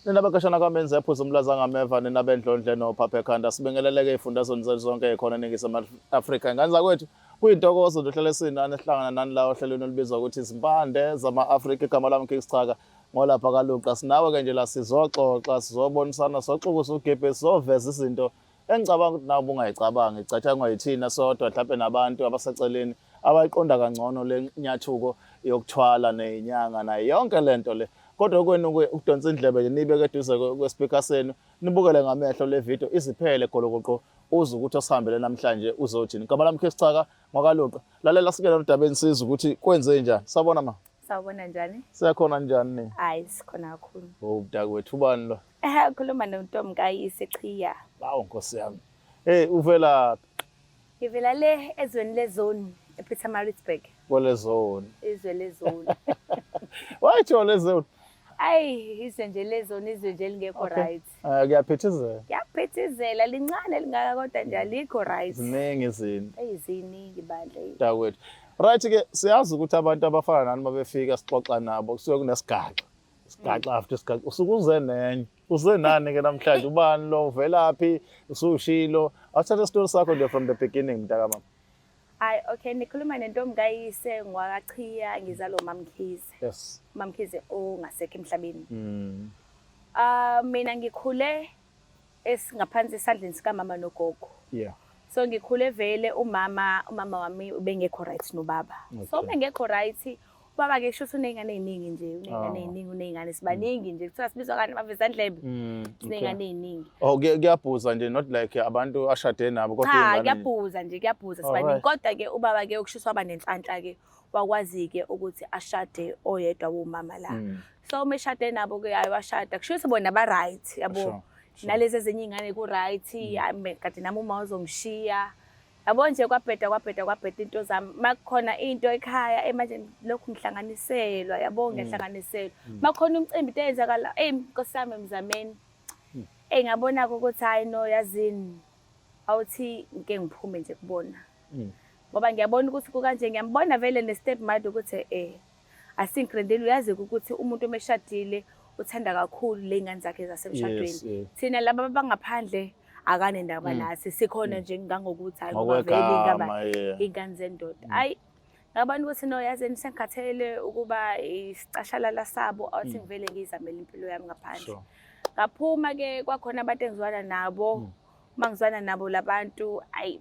Nina bakashana kwamenzi yaphuza umlaza ngameva, nina bendlondle nophapha ekhanda. Sibingeleleke ey'fundazweni zethu zonke ey'khona eNingizimu Afrika. Ingane zakwethu, kuyintokozo nje uhlale sinani, sihlangana nani la ohlelweni olubizwa ukuthi Izimpande zama-Afrika. Igama lami King Schaka ngolapha kaLuqa. Sinawe-ke nje la sizoxoxa, sizobonisana, soxukusa ugebhe, sizoveza izinto engicabanga ukuthi nawe ubungayicabangi, icatshangwa yithina sodwa, mhlawumbe nabantu abaseceleni abayiqonda kangcono le nyathuko yokuthwala neyinyanga nayo yonke le nto le. Kodwa kwenu-ke ukudonsa indlebe nje niyibeke eduze kwespeaker senu, nibukele ngamehlo le video iziphele golokoqo, uzwe ukuthi osihambele namhlanje uzothini. Igama lami Chris Chaka ngwakaLuqa. Lalela sikele odabeni sizwe ukuthi kwenze njani. Sawubona ma. Sawubona njani? Siyakhona njani ni? Hayi, sikhona kakhulu. Oh, mntakwethu ubani lo? Eh, khuluma nontombi kayise Chiya. Bawo Nkosi yami. Hey, uvela Ngivela le ezweni lezone ePietermaritzburg. Kwele zone. Izwe lezone. Wayithiwa le zone. Ayi, izwe nje lezone, izwe nje elingekho right. Eh, kuyaphithizela. Kuyaphithizela, lincane lingaka kodwa nje alikho right. Ziningi izinto. Eyi, ziningi bandla. Mntakwethu. Right ke, siyazi ukuthi abantu abafana nani mabefika sixoxa nabo kusuke kunesigaxa. Isigaxa after isigaxa. Usuke uze nenye. Uze nani ke namhlanje? Ubani lo? Uvelaphi? Usushilo. Awuthathe isitori sakho nje from the beginning mntakamama. Hayi, okay, nikhuluma nentombi kayise ngwakaChiya, ngizalwa uMamkhize. Yes. UMamkhize ongasekho emhlabeni. Ah, mina ngikhule esingaphansi esandleni sikamama nogogo. So ngikhule vele umama wami ubengekho right nobaba. So ubengekho right ubaba ke, kusho uney'ngane ey'ningi nje, uney'ngane ey'ningi, uney'ngane sibaningi nje, kuthiwa sibizwa kani amavezandlebe. Siney'ngane ey'ningi. Oh, kuyabhuza nje, not like abantu ashade nabo kodwa Cha, iy'ngane nje. Kuyabhuza nje, kuyabhuza, sibaningi. Kodwa ke ubaba ke ukushuthi waba nenhlanhla ke, wakwazi ke ukuthi ashade oyedwa womama la. So uma eshade nabo ke, hayi, washada. Kusho ukuthi bona ba right, yabo. Nalezi ezinye iy'ngane ku right, hayi, kade nami uma uzongishiya. Yabo nje, kwabheda, kwabheda, kwabheda into zami. Makukhona into ekhaya manje lokhu ngihlanganiselwa, yabo, ngiyahlanganiselwa. Makukhona umcimbi, into eyenzakala, ey Nkosi yami emzameni. Ey, ngabona ukuthi hayi no, yazini. Awuthi ngike ngiphume nje kubona. Ngoba ngiyabona ukuthi kukanje, ngiyambona vele ne-step mother ukuthi asingigrendeli, uyazi ukuthi umuntu uma eshadile uthanda kakhulu ley'ngane zakhe zasemshadweni. Thina laba abangaphandle akanendaba nathi, sikhona nje ngangokuthi hayi ngoba vele Ngokwegama, iy'ngane zendoda. Hayi, ngabona ukuthi no, yazini, sengikhathele ukuba isicashalala sabo, awuthi ngivele ngiyizamele impilo yami ngaphandle. Ngaphuma ke, kwakhona abantu engizwana nabo. Uma ngizwana nabo labantu, ayi,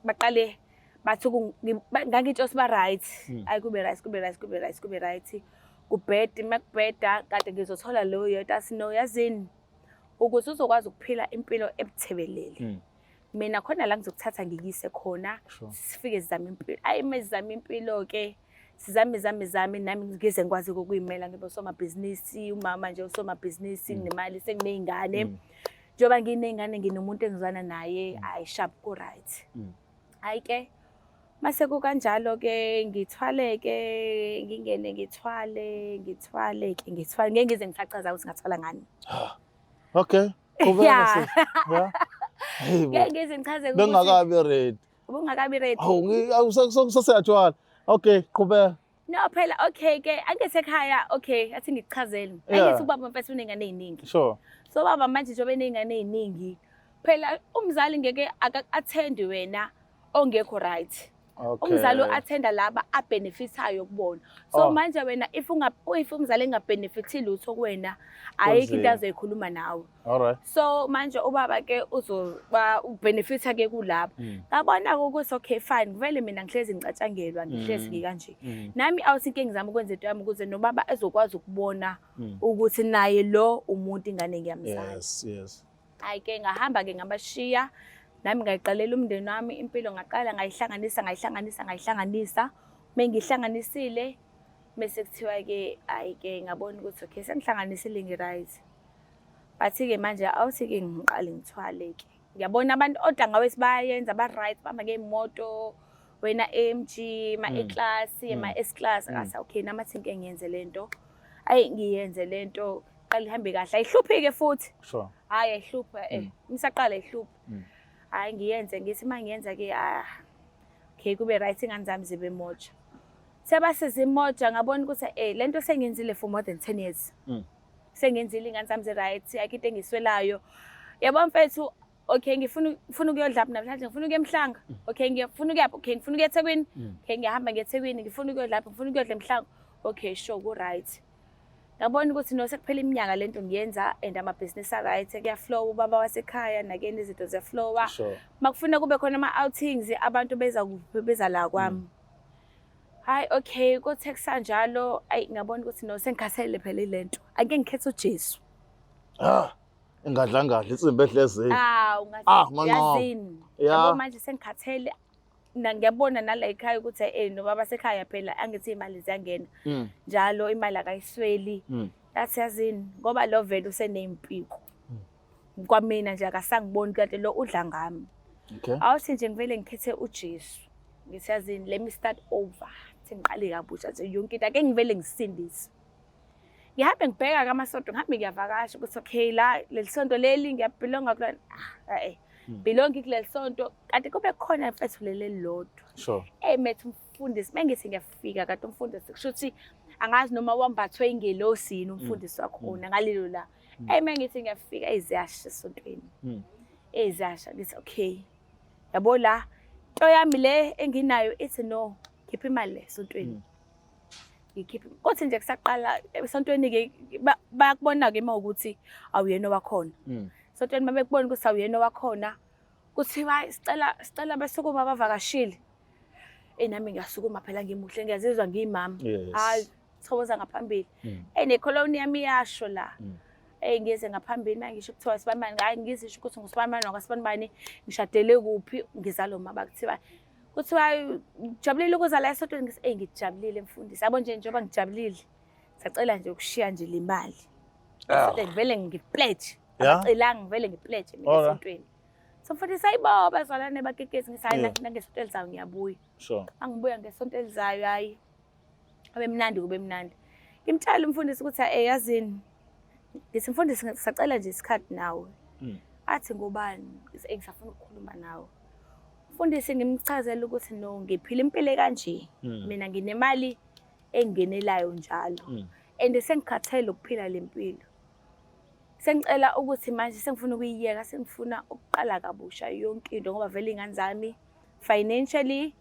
baqale bathi ngangitsho siba right. Ayi, kube right, kube right, kube right, kube right. Kubheda, makubheda kade ngizothola lo yedwa athi no, yazini, ukuze uzokwazi ukuphila impilo ebuthebelele. Mina khona la ngizokuthatha ngikuyise khona, sifike sizame impilo. Ayi, uma sizame impilo ke, sizame zame zame, nami ngize ngikwazi ukuyimela, ngibe usomabhizinisi, umama nje usomabhizinisi, nginemali, senginey'ngane. Njengoba nginey'ngane, nginomuntu engizwana naye, ayi, sharp, ku right. Hayi ke, mase kukanjalo ke, ngithwale ke, ngingene ngithwale, ngithwale ke, ngithwale, ngeke ngize ngisachaza ukuthi ngathwala ngani. Okay. Qhubeka sis. Yeah. Hey bo. Ngeke ngize ngichaze ukuthi Bengakabi ready. Ubungakabi ready. Awu, sesiyathwala. Okay, qhubeka. No phela, okay ke, angesekhaya, okay, athi ngikuchazele. Angithi ubaba mfethu uney'ngane ey'ningi. So baba manje njengoba eney'ngane ey'ningi, phela umzali ngeke aka-attend wena ongekho right. Umzali u-attenda laba abenefithayo kubona. So manje wena if umzali engabenefithi lutho kuwena, ayikho into Kunzima. azoyikhuluma nawe. All right. So manje ubaba ke uzoba ubenefitha ke kulabo. Ngabona ukuthi okay, fine, vele mina ngihlezi ngicatshangelwa, ngihlezi ngikanje. Nami awuthi inke ngizama ukwenza into yami ukuze nobaba ezokwazi ukubona ukuthi naye lo umuntu ingane ngiyamzala. Hayi ke, ngahamba ke, ngabashiya, nami ngayiqalela umndeni wami impilo, ngaqala ngayihlanganisa, ngayihlanganisa, ngayihlanganisa. Mengihlanganisile mase kuthiwa ke, hayi ke, ngabona ukuthi okay, sengihlanganisile, ngi-right. Bathi ke manje awuthi ke ngiqale ngithwale ke. Ngiyabona abantu ontanga wethu bayayenza, ba right, bahamba ngey'moto, wena AMG, ma E-class, ma S-class, ngathi okay, nami athi ngike ngiyenze lento. Ayi, ngiyenze lento, qala ihambe kahle. Ayihluphi ke futhi. Hayi, ayihluphi eh. Misaqala ayihluphi. Hayi, ngiyenze, ngithi mangiyenza ke, ah okay, kube right, ingane zami zibe moja. Sebasiza imoja, ngabona ukuthi lento sengiyenzile for more than 10 years. Sengenzile, iy'ngane zami zi-right, ayikho into engiswelayo. Yabo mfethu, okay, ngifuna ukuyodla namhlanje, ngifuna ukuya eMhlanga. Okay, ngiyafuna ukuyaphi? Okay, ngifuna ukuya eThekwini. Okay, ngiyahamba ngiya eThekwini, ngifuna ukuyodla lapho, ngifuna ukuyodla eMhlanga. Okay, sure, ku-right. Ngabona ukuthi no, sekuphela iminyaka lento ngiyenza and amabhizinisi a-right, kuya-flow, ubaba wasekhaya nakeni izinto ziya-flowa. Makufuna kube khona ama-outings, abantu beza kuphi? Beza la kwami. Hayi, okay, kuthe kusanjalo, ayi, ngabona ukuthi no, sengikhathele phela ilento. Ake ngikhethe uJesu. Ah, ingadlangadla insimbi ehlezini. Ah, ungathi Ah, Manqoba. yazini. Ya. Yabo manje sengikhathele. Na ngiyabona nala ekhaya ukuthi nobaba sekhaya phela angithi imali ziyangena. Njalo imali akayisweli. Yathi yazini ngoba lo vele usenempiko. Kwamina nje akasangiboni kanti lo udla ngami. Awuthi nje ngivele ngikhethe uJesu. Ngithi yazini, let me start over. Thi ngiqale kabusha nje yonke into, ake ngivele ngisindise. Ngihambe ngibheka kamasonto, ngihambe ngiyavakasha ukuthi okay, la leli sonto leli ngiya-belonga kulona. Ah, eh. Belong kuleli sonto kanti kube khona mfethu leli lodwa. Methu umfundisi mengithi ngiyafika kanti umfundisi kusho ukuthi angazi noma wambathwe ingelosi yini umfundisi wakhona ngalelo la. Mengithi ngiyafika eziyasha esontweni. Eziyasha, ngithi okay. Yabo la into yami le enginayo ithi no, khipha imali le esontweni. Ngikhipha. Kothi nje kusaqala esontweni ke bayakubona ke mawukuthi awuyena wakhona. Esontweni mabekubona ukuthi awuyena wakhona, kuthiwa sicela besukuma abavakashile. Nami ngiyasukuma phela, ngimuhle, ngiyazizwa ngiyimama. Hayi, thokoza ngaphambili. Ne-cologne yami iyasho la. Ngize ngaphambili mangisho kuthiwa sibanibani, hayi ngizisho ukuthi ngusibanibani wakasibanibani, ngishadele kuphi, ngizalo mama, kuthiwa ujabulile ukuza la esontweni. Ngithi ngijabulile mfundisi. Yabo nje njengoba ngijabulile, sacela nje ukushiya nje le mali. Ah. Ngivele ngi-pledge. Yeah. Abacelanga, ngivele ngi-pledge mina esontweni. So mfundisi, ayibo bazalwane bakekezi, ngithi hayi, nangesonto elizayo ngiyabuya. Angibuya ngesonto elizayo, hayi. Abe mnandi, kube mnandi. Ngimtshela umfundisi ukuthi yazini. Ngithi mfundisi, ngisacela nje isikhathi nawe. Athi ngobani? Ngithi ngisafuna ukukhuluma nawe. Mfundisi, ngimchazela ukuthi no, ngiphila impilo kanje. Mina nginemali engenelayo njalo. And sengikhathele ukuphila le mpilo. Sengicela ukuthi manje sengifuna ukuyiyeka, sengifuna ukuqala kabusha yonke into ngoba vele iy'ngane zami financially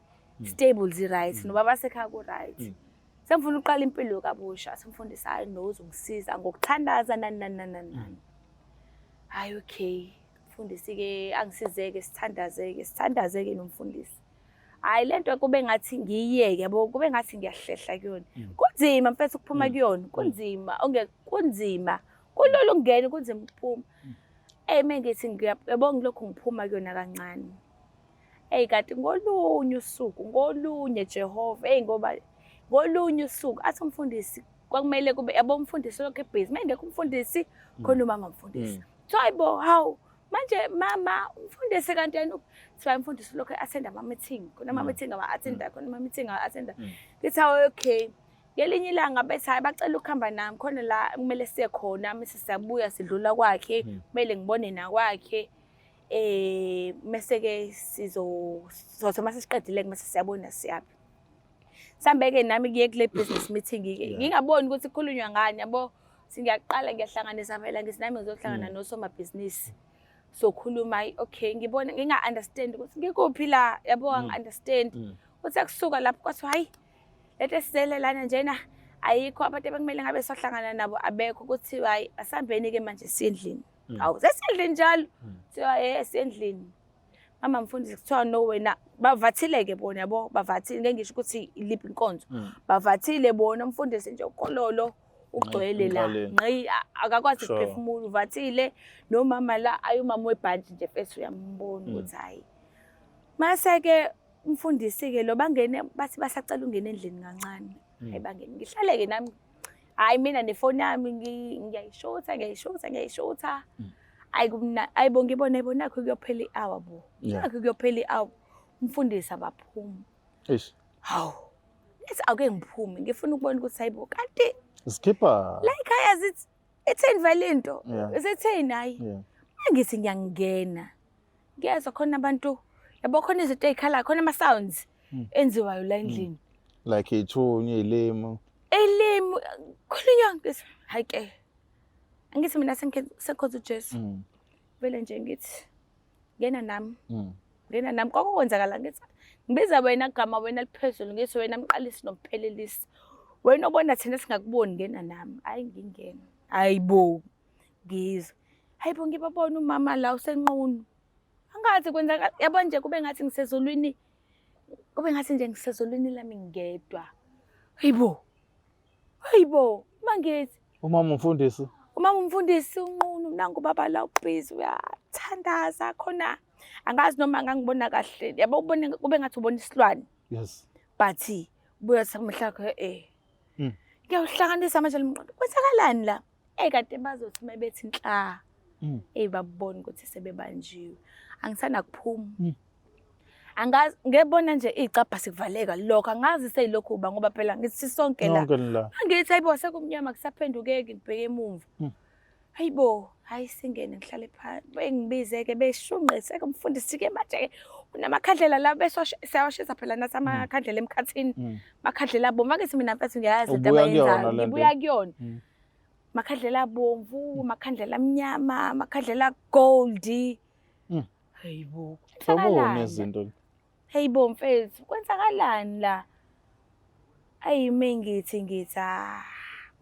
stable, zi-right, nobaba sekhaya ku-right. Sengifuna ukuqala impilo kabusha. Athi hayi no, uzongisiza ngokuthandaza nani nani nani nani nani. Hayi okay. Mfundisi-ke angisizeke, sithandazeke, sithandazeke nomfundisi. Hayi lento kube ngathi ngiyiyeke yabo, kube ngathi ngiyahlehla kuyona. Kunzima mfethu ukuphuma kuyona, kunzima, kunzima. Kulula ukungena, kunzima ukuphuma. Mengithi yabo ngilokhu ngiphuma kuyona kancane. Kanti ngolunye usuku, ngolunye Jehova, ngoba ngolunye usuku athi umfundisi kwakumele kube yabo umfundisi lokho e-busy. Mengekho umfundisi khona umama umfundisi. Kuthiwa hayibo, hawu manje mama umfundisi kanti yena kuthiwa umfundisi lokho attend ama meeting, khona ama meeting awa attend, khona ama meeting awa attend. Ngithi hawu okay. Ngelinye ilanga bethi hayi bacela ukuhamba nami khona la kumele siye khona, mase siyabuya sidlula kwakhe, kumele ngibone nakwakhe. Mase ke sizothi mase siqedile mase siyabona siyaphi. Sihambeke nami kuye kule business meeting ke. Ngingaboni ukuthi kukhulunywa ngani yabo. Singiyaqala ngiyahlanganisa phela, ngithi nami ngizohlangana nosomabhizinisi. Sokhuluma, okay, ngibona nginga understand ukuthi ngikuphi la yabo, angi understand. Uthi kusuka lapho kwathiwa hayi lento esizele lana njena ayikho, abantu ebekumele ngabe sohlangana nabo abekho, kuthiwa hayi asihambeni ke manje siyendlini. Hawu, sesendlini njalo. Kuthiwa siyendlini. Mama mfundisi, kuthiwa no wena bavathile ke bona yabo, bavathile, ngeke ngisho ukuthi iliphi inkonzo. Bavathile bona, umfundisi nje ukololo ugcwele la. Emqaleni. Ngqi, akakwazi ukuphefumula, uvathile nomama la, ayumama webhantshi nje mfethu, uyambona ukuthi hayi. Mase ke umfundisi ke lo bangene bathi basacela ungena endlini kancane. Hayi bangene, ngihlale ke nami. Hayi mina nefoni yami ngiyayishutha, ngiyayishutha, ngiyayishutha. Hayi kumna, hayibo ngibona yebo nakho kuyophela i-hour bo. Nakho kuyophela i-hour. Umfundisi abaphumi. Eish. Hawu. Lethi ake ngiphume, ngifuna ukubona ukuthi hayibo kanti Sikhipha. la ekhaya zithi itheni vele into? Isitheni hayi? Mangithi ngiyangena. Ngiyezwa khona abantu yabo khona izinto ezikhalayo, khona ama sounds enziwayo la endlini. Like ithunyi, ilimi. Ilimi khulunywa ngithi hayi ke. Angithi mina sengikhonza uJesu. Vele nje ngithi ngena nami. Ngena nami konke okwenzakala ngithi ngibiza wena gama wena liphezulu ngithi wena mqalisi nomphelelisi. Wena obona thina singakuboni ngena nami. Hayi ngingena. Hayibo. Ngizwe. Hayibo ngibabona umama la usenqunu. Angazi kwenzakala yabo nje kube ngathi ngisezulwini. Kube ngathi nje ngisezulwini lami ngedwa. Hayibo. Hayibo, mangithi. Umama umfundisi. Umama umfundisi unqunu nangu baba la ubhizi uyathandaza khona. Angazi noma ngangibona kahle. Yabo ubone kube ngathi ubona isilwane. Yes. But buya samehla akho eh. Ngiyawuhlanganisa manje lomqondo. Kwenzakalani la? Eh kade bazothi uma bethi nhla. Eh babona ukuthi sebebanjiwe. Angisanakuphuma. Angazi ngebona nje icabha sikuvaleka lokho angazi seyilokhu uba ngoba phela ngithi sisonke la. Nonke la. Angithi hayibo sekumnyama kusaphendukeki ngibheke emuva. Hayibo, hayi singene ngihlale phansi. Bengibize ke beshunqise ke umfundisi ke manje ke unamakhandlela la besiyawashisa phela nathi amakhandlela emkhathini. Makhandlela abomvu angithi mina mfethu ngiyayazi into Ubuya kuyona abayenzayo. le nto. Ngibuya kuyona. Makhandlela abomvu, makhandlela amnyama, makhandlela gold. Hayibo. Hloboni Kwenzakalani? izinto. Hayibo mfethu, kwenzakalani la? Ayi mengithi ngithi ah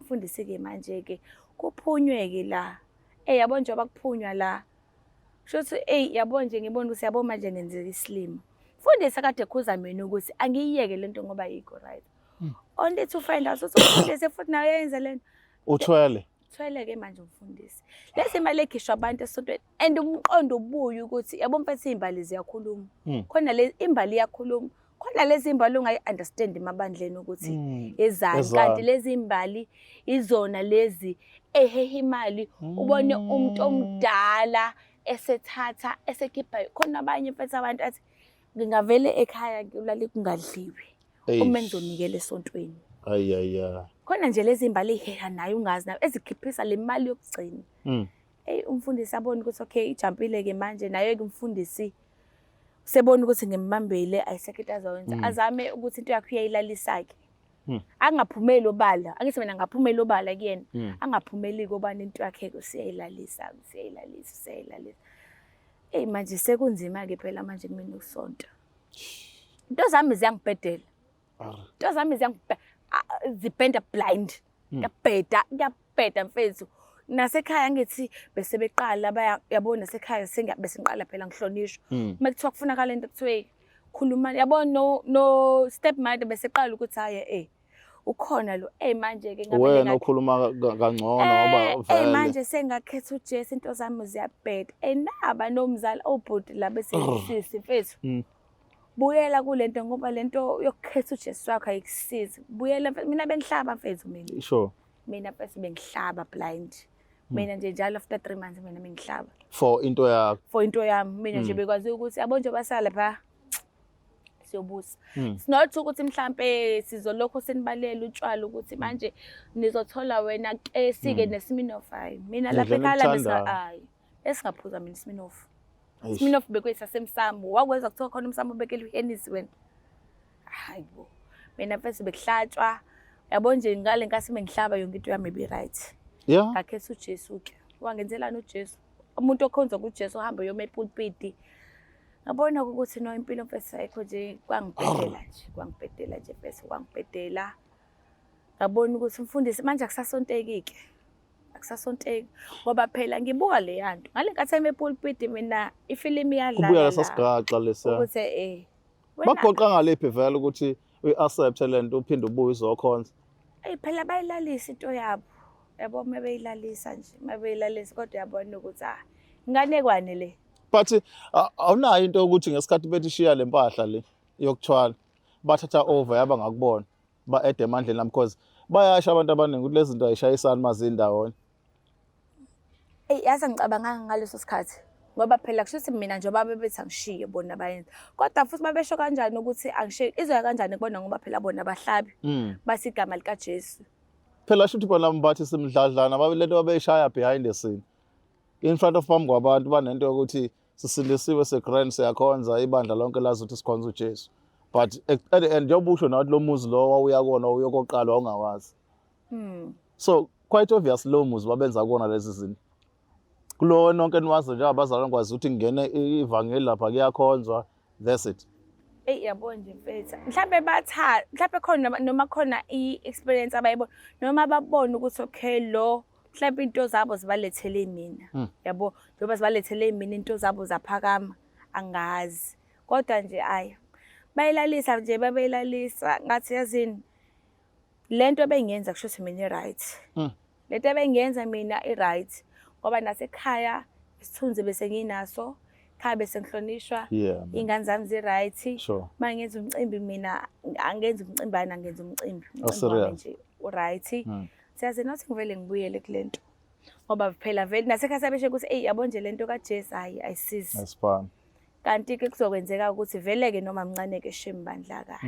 mfundisi ke manje ke kuphunywe ke la. Eh yabo njengoba kuphunywa la. Kusho ukuthi ey yabo nje ngibona ukuthi yabo manje ngenzeka isilima. Mfundisi akade ekhuza mina ukuthi angiyiyeke lento ngoba ayikho right. Only to find out ukuthi umfundisi futhi naye uyayenza lento. Uthwele. Thwele ke manje umfundisi. Lezi imali ekhishwa abantu esontweni and umqondo ubuye ukuthi yabo mfethu izimbali ziyakhuluma. Khona le imbali iyakhuluma. Khona lezi imbali ungayi understand emabandleni ukuthi ezani Ezani. kanti lezi imbali izona lezi eheha imali ubone umuntu omdala esethatha esekhipha khona abanye mfethu abantu athi ngingavele ekhaya ngilale kungadliwe uma Eish. ngizonikela esontweni. Ay ay ay. Khona nje lezi imbali eheha nayo ungazi nayo ezikhiphisa le mali yokugcina. Ey umfundisi abone ukuthi okay ijampile ke manje naye ke umfundisi sebona ukuthi ngimbambile ayisekho into azoyenza azame ukuthi into yakhe uyayilalisa ke. Angaphumeli obala angithi mina ngaphumela obala kuyena angaphumeli kobani into yakhe usiyayilalisa usiyayilalisa usiyayilalisa. Ey manje sekunzima ke phela manje kumina ukusonta. Into zami ziyangibhedela. Into zami zibhenda blind. Ngiyabheda, ngiyabheda mfethu. Nasekhaya ngithi bese beqala baya yabona nasekhaya bese ngiqala phela ngihlonishwa. Uma kuthiwa kufunakala into kuthiwe khuluma yabo no step mother bese qala ukuthi hayi ukhona lo manje ke ngavele Wena ukhuluma kangcono ngoba vele. Manje sengakhetha uJesu into zami ziyabheda. Naba nomzali obhuti la bese sisi mfethu. Buyela kulento ngoba lento yokukhetha uJesu wakho ayikusizi. Buyela mfethu mina bengihlaba mfethu mina. Sure. Mina mfethu bengihlaba blind. Mina nje njalo after 3 months mina bengihlaba. For into yakho. For into yami mina nje bekwazi ukuthi yabo nje basala lapha siyobusa. It's not ukuthi mhlambe sizolokho senibalela utshwala ukuthi manje nizothola wena ke sike neSmirnoff hayi. Mina lapha Ngendlela ekhaya enithandayo. hayi. Esingaphuza mina iSmirnoff. Eish. Smirnoff bekuyisasemsamo. Wakwenza kuthiwa khona umsamo ubekele uHennessy wena. Hayibo. Mina mfethu bekuhlatshwa. Yabo nje ngale nkathi bengihlaba yonke into yami ibi right. Yeah. Ngakhetha uJesu ke. Wangenzelani uJesu? Umuntu okhonza kuJesu uhamba uyoma epulpiti. Ngabona ukuthi no impilo mfethu ayikho nje kwangibhedela nje, kwangibhedela nje mfethu kwangibhedela. Ngabona ukuthi umfundisi manje akusasonteki ke. Akusasonteki ngoba phela ngibuka le yanto. Ngale nkathi eme epulpiti mina ifilimu iyadlala. Kubuya la. lesasigaxa lesiya. Ukuthi wena Bagoqa ngaliphi vele ukuthi uyi-accept lento uphinde ubuye uzokhonza. Ey phela bayilalisa into yabo. Yabo uma beyilalisa nje, uma beyilalisa kodwa uyabona ukuthi inganekwane le. But awunayo into yokuthi ngesikhathi bethi shiya le mpahla le yokuthwala bathatha over yaba ngakubona ba add emandleni lami because bayasho abantu abaningi ukuthi lezi zinto ayishayisani mazindawonye. Ey yazi ngicabanganga ngaleso sikhathi ngoba phela kusho ukuthi mina njengoba bebethi angishiye bona bayenza kodwa futhi babesho kanjani ukuthi angishiye izoya kanjani kubona ngoba phela bona abahlabi bathi igama likaJesu. Phela shuthi bona mbathi simdladlana babe lento babeyishaya behind the scene in front of phambi kwabantu banento yokuthi sisindisiwe segrand siyakhonza ibandla lonke lazi ukuthi sikhonza uJesu but at the end njengoba usho nawe lo muzi lo wawuya kona uyokoqala wawungawazi. So Quite obvious lo muzi babenza kuwona lezi zinto. Kulo nonke niwazi njengabazalwane kwazi ukuthi kungene ivangeli lapha kuyakhonzwa, that's it. Eyi yabo nje mfethu, mhlampe batha mhlampe khona noma khona i-experience abayibona noma babona ukuthi okay lo mhlampe into zabo zibalethele mina. Yabo, njengoba zibalethele mina into zabo zaphakama angazi. Kodwa nje ayi bayilalisa nje babeyilalisa ngathi yazini lento ebengiyenza kusho ukuthi mina i-right. Lento ebengiyenza mina i-right ngoba nasekhaya isithunzi bese nginaso, ekhaya bese ngihlonishwa, iy'ngane zami zi-right. Uma ngenza umcimbi mina angenzi umcimbi angenza umcimbi. Oh, Umcimbi wami serious? nje u-right. Siyazi nothi ngivele ngibuyele kule nto. Ngoba phela vele nasekhaya sabesho ukuthi eyi yabo nje lento kaJesu hayi ayisizi. Asifani. Kanti-ke kuzokwenzeka ukuthi vele-ke noma mncane-ke shame bandla ka.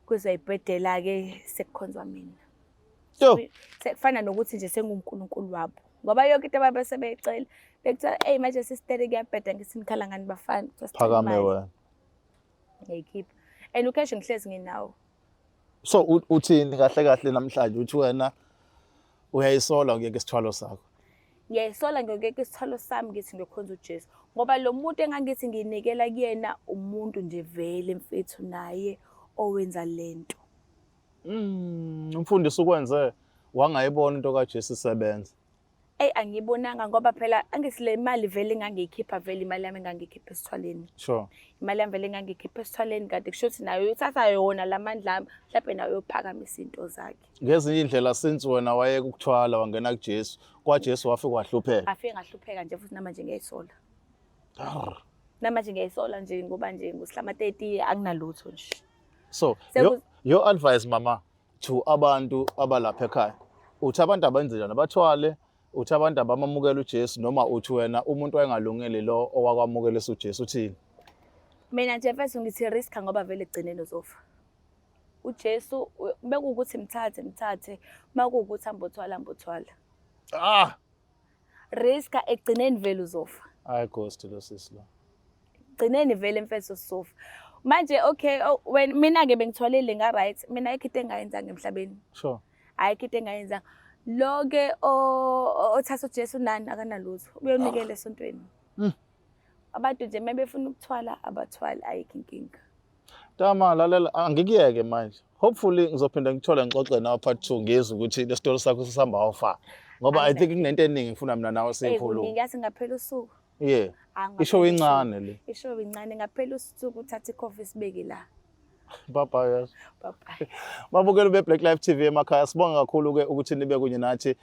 Kuzoyibhedela-ke sekukhonzwa mina. Yo. Sekufana nokuthi nje senguNkulunkulu wabo. Ngoba yonke into ababe sebeyicela bekuthiwa eyi manje sister kuyabheda ngithi nikhala ngani bafana. Kuthiwa sicela Phakame imali. wena. Ngiyayikhipha. And u-cash ngihlezi nginawo. So uthini kahle kahle namhlanje, uthi wena uyayisola ngeke isithwalo sakho? Ngiyayisola ngeke isithwalo sami, ngithi ngiyokhonza uJesu. Ngoba lo muntu engangithi nginikela kuyena umuntu nje vele mfethu naye owenza lento. Umfundisi ukwenze wangayibona into kaJesu isebenza. Eyi angiyibonanga ngoba phela angithi le mali vele engangiyikhipha vele imali yami engangiyikhipha esithwaleni. Imali yami vele engangiyikhipha esithwaleni kanti kusho ukuthi nayo uyothatha yona la mandla ami mhlawumbe nayo uyophakamisa into zakhe. Ngezinye indlela since wena wayeka ukuthwala wangena kuJesu, kwaJesu wafika wahlupheka. Afike ngahlupheka nje futhi namanje ngiyayisola. Namanje ngiyayisola nje ngoba nje ngusihlama 30 anginalutho nje. So your advice mama to abantu abalapha ekhaya, uthi abantu abenze njani, abathwale, uthi abantu abamamukela uJesu, noma uthi wena umuntu wayengalungile lo owakwamukelisa uJesu, uthini? Mina nje mfethu ngithi risk ngoba vele egcineni uzofa. uJesu bekuwukuthi mthathe mthathe, makuwukuthi ambothwala ambothwala. Risk egcineni vele uzofa. Hayi ghost lo sisi lo. Gcineni vele mfethu usofa. Manje okay when mina ke bengithwalele nga right, mina ayikho into engayenzanga emhlabeni. Ayikho into engayenzanga. Lo ke othatha uJesu nani akanalutho. Uyonikela esontweni. Abantu nje mebefuna ukuthwala abathwali ayikho inkinga. Tama lalela angikuyeke manje. Hopefully ngizophinda ngithole ngixoxe nawe part 2 ngizwe ukuthi le story sakho sisihamba how far. Ngoba I think kunento eningi ngifuna mina nawe siyikhulume. Kuningi yathi ngaphela usuku. Yeah. Ishow incane le. Ishow incane ngaphela usuku uthatha ikhofi sibeke la. Bye bye guys. Bye bye. Babukeli be Black Life TV emakhaya, sibonga kakhulu ke ukuthi nibe kunye nathi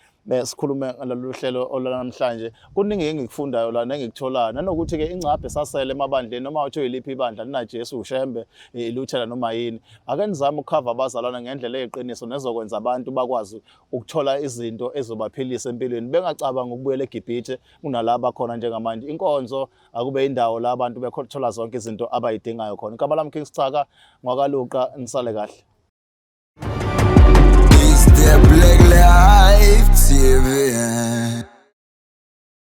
sikhulume ngalolu hlelo olwanamhlanje. Kuningi engikufundayo la nengikutholayo, nanokuthi ke ingcabhe sasele emabandleni noma uthi uyiliphi ibandla lina Jesu uShembe iLuthela noma yini. Ake nizame ukukhava abazalwane ngendlela eyiqiniso nezokwenza abantu bakwazi ukuthola izinto ezobaphilisa empilweni, bengacabanga ukubuyela eGibhithe kunalaba khona njengamanje. Inkonzo akube indawo la abantu bethola zonke izinto abayidingayo khona. Igama lami King Schaka ngwakaLuqa, nisale kahle. It's the Black Life TV.